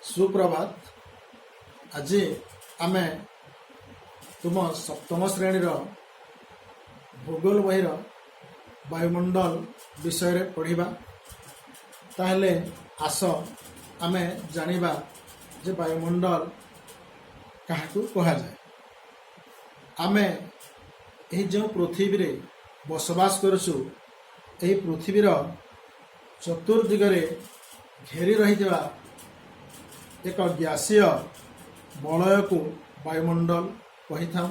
ସୁପ୍ରଭାତ। ଆଜି ଆମେ ତୁମ ସପ୍ତମ ଶ୍ରେଣୀର ଭୂଗୋଳ ବହିର ବାୟୁମଣ୍ଡଳ ବିଷୟରେ ପଢ଼ିବା। ତାହେଲେ ଆସ, ଆମେ ଜାଣିବା ଯେ ବାୟୁମଣ୍ଡଳ କାହାକୁ କୁହାଯାଏ। ଆମେ ଏହି ଯେଉଁ ପୃଥିବୀରେ ବସବାସ କରୁଛୁ, ଏହି ପୃଥିବୀର ଚତୁର୍ଦିଗରେ ଘେରି ରହିଥିବା ଏକ ଗ୍ୟାସୀୟ ବଳୟକୁ ବାୟୁମଣ୍ଡଳ କହିଥାଉ।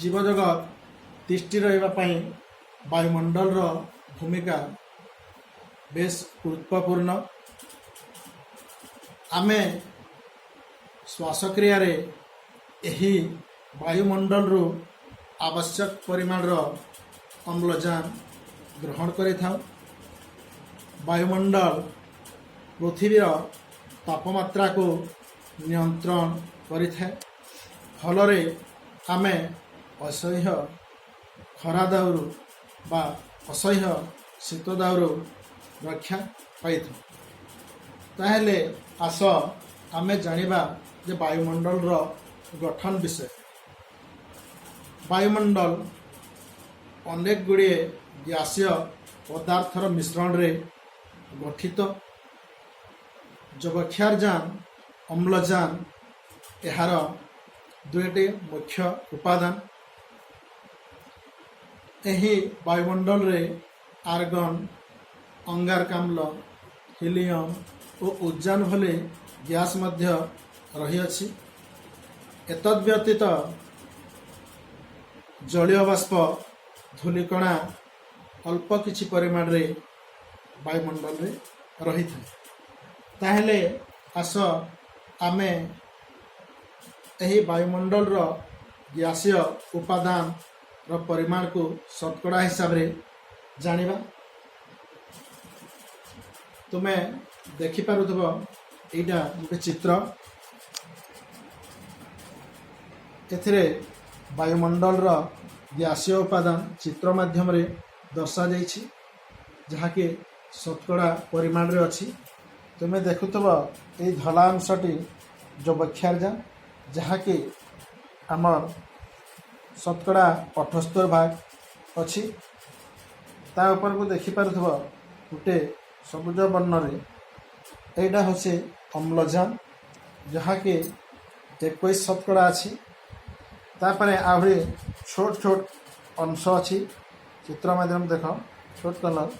ଜୀବଜଗତ ତିଷ୍ଠି ରହିବା ପାଇଁ ବାୟୁମଣ୍ଡଳର ଭୂମିକା ବେଶ ଗୁରୁତ୍ୱପୂର୍ଣ୍ଣ। ଆମେ ଶ୍ୱାସକ୍ରିୟାରେ ଏହି ବାୟୁମଣ୍ଡଳରୁ ଆବଶ୍ୟକ ପରିମାଣର ଅମ୍ଳଜାନ ଗ୍ରହଣ କରିଥାଉ। ବାୟୁମଣ୍ଡଳ ପୃଥିବୀର ତାପମାତ୍ରାକୁ ନିୟନ୍ତ୍ରଣ କରିଥାଏ। ଫଳରେ ଆମେ ଅସହ୍ୟ ଖରା ଦାଉରୁ ବା ଅସହ୍ୟ ଶୀତ ଦାଉରୁ ରକ୍ଷା ପାଇଥାଉ। ତାହେଲେ ଆସ, ଆମେ ଜାଣିବା ଯେ ବାୟୁମଣ୍ଡଳର ଗଠନ ବିଷୟ। ବାୟୁମଣ୍ଡଳ ଅନେକ ଗୁଡ଼ିଏ ଗ୍ୟାସୀୟ ପଦାର୍ଥର ମିଶ୍ରଣରେ ଗଠିତ। ଯବକ୍ଷାରଜାନ, ଅମ୍ଳଜାନ ଏହାର ଦୁଇଟି ମୁଖ୍ୟ ଉପାଦାନ। ଏହି ବାୟୁମଣ୍ଡଳରେ ଆର୍ଗନ, ଅଙ୍ଗାରକାମ୍ଳ, ହିଲିୟମ ଓ ଓଜୋନ ଭଳି ଗ୍ୟାସ୍ ମଧ୍ୟ ରହିଅଛି। ଏତଦ୍ ବ୍ୟତୀତ ଜଳୀୟ ବାଷ୍ପ, ଧୂଳିକଣା ଅଳ୍ପ କିଛି ପରିମାଣରେ ବାୟୁମଣ୍ଡଳରେ ରହିଥାଏ। ତାହେଲେ ଆସ, ଆମେ ଏହି ବାୟୁମଣ୍ଡଳର ଗ୍ୟାସୀୟ ଉପାଦାନର ପରିମାଣକୁ ଶତକଡ଼ା ହିସାବରେ ଜାଣିବା। ତୁମେ ଦେଖିପାରୁଥିବ, ଏଇଟା ଗୋଟେ ଚିତ୍ର। ଏଥିରେ ବାୟୁମଣ୍ଡଳର ଗ୍ୟାସୀୟ ଉପାଦାନ ଚିତ୍ର ମାଧ୍ୟମରେ ଦର୍ଶାଯାଇଛି, ଯାହାକି ଶତକଡ଼ା ପରିମାଣରେ ଅଛି। ତୁମେ ଦେଖୁଥିବ, ଏଇ ଧଳା ଅଂଶଟି ଯବକ୍ଷାରଜାନ, ଯାହାକି ଆମର 78% ଭାଗ ଅଛି। ତା ଉପରକୁ ଦେଖିପାରୁଥିବ, ଗୋଟେ ସବୁଜ ବର୍ଣ୍ଣରେ ଏଇଟା ହେଉଛି ଅମ୍ଳଜାନ, ଯାହାକି 21% ଅଛି। ତାପରେ ଆହୁରି ଛୋଟ ଛୋଟ ଅଂଶ ଅଛି। ଚିତ୍ର ମାଧ୍ୟମରେ ଦେଖ, ଛୋଟ କଲର୍।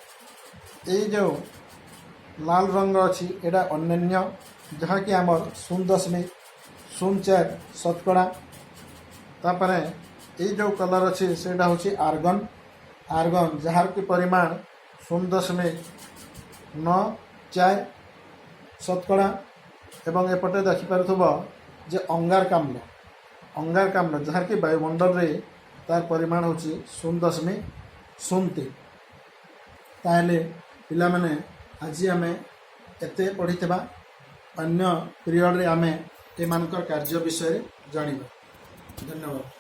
ଏଇ ଯେଉଁ ଲାଲ ରଙ୍ଗ ଅଛି, ଏଇଟା ଅନ୍ୟାନ୍ୟ, ଯାହାକି ଆମର 0.04%। ତାପରେ ଏଇ ଯେଉଁ କଲର୍ ଅଛି, ସେଇଟା ହେଉଛି ଆର୍ଗନ୍। ଆର୍ଗନ୍, ଯାହାର କି ପରିମାଣ 0.94%। ଏବଂ ଏପଟେ ଦେଖିପାରୁଥିବ ଯେ ଅଙ୍ଗାରକାମ୍ଳ, ଅଙ୍ଗାରକାମ୍ଳ, ଯାହାକି ବାୟୁମଣ୍ଡଳରେ ତାର ପରିମାଣ ହେଉଛି 0.03। ତାହେଲେ ପିଲାମାନେ, ଆଜି ଆମେ ଏତେ ପଢ଼ିଥିବା। ଅନ୍ୟ ପିରିୟଡ଼ରେ ଆମେ ଏମାନଙ୍କର କାର୍ଯ୍ୟ ବିଷୟରେ ଜାଣିବା। ଧନ୍ୟବାଦ।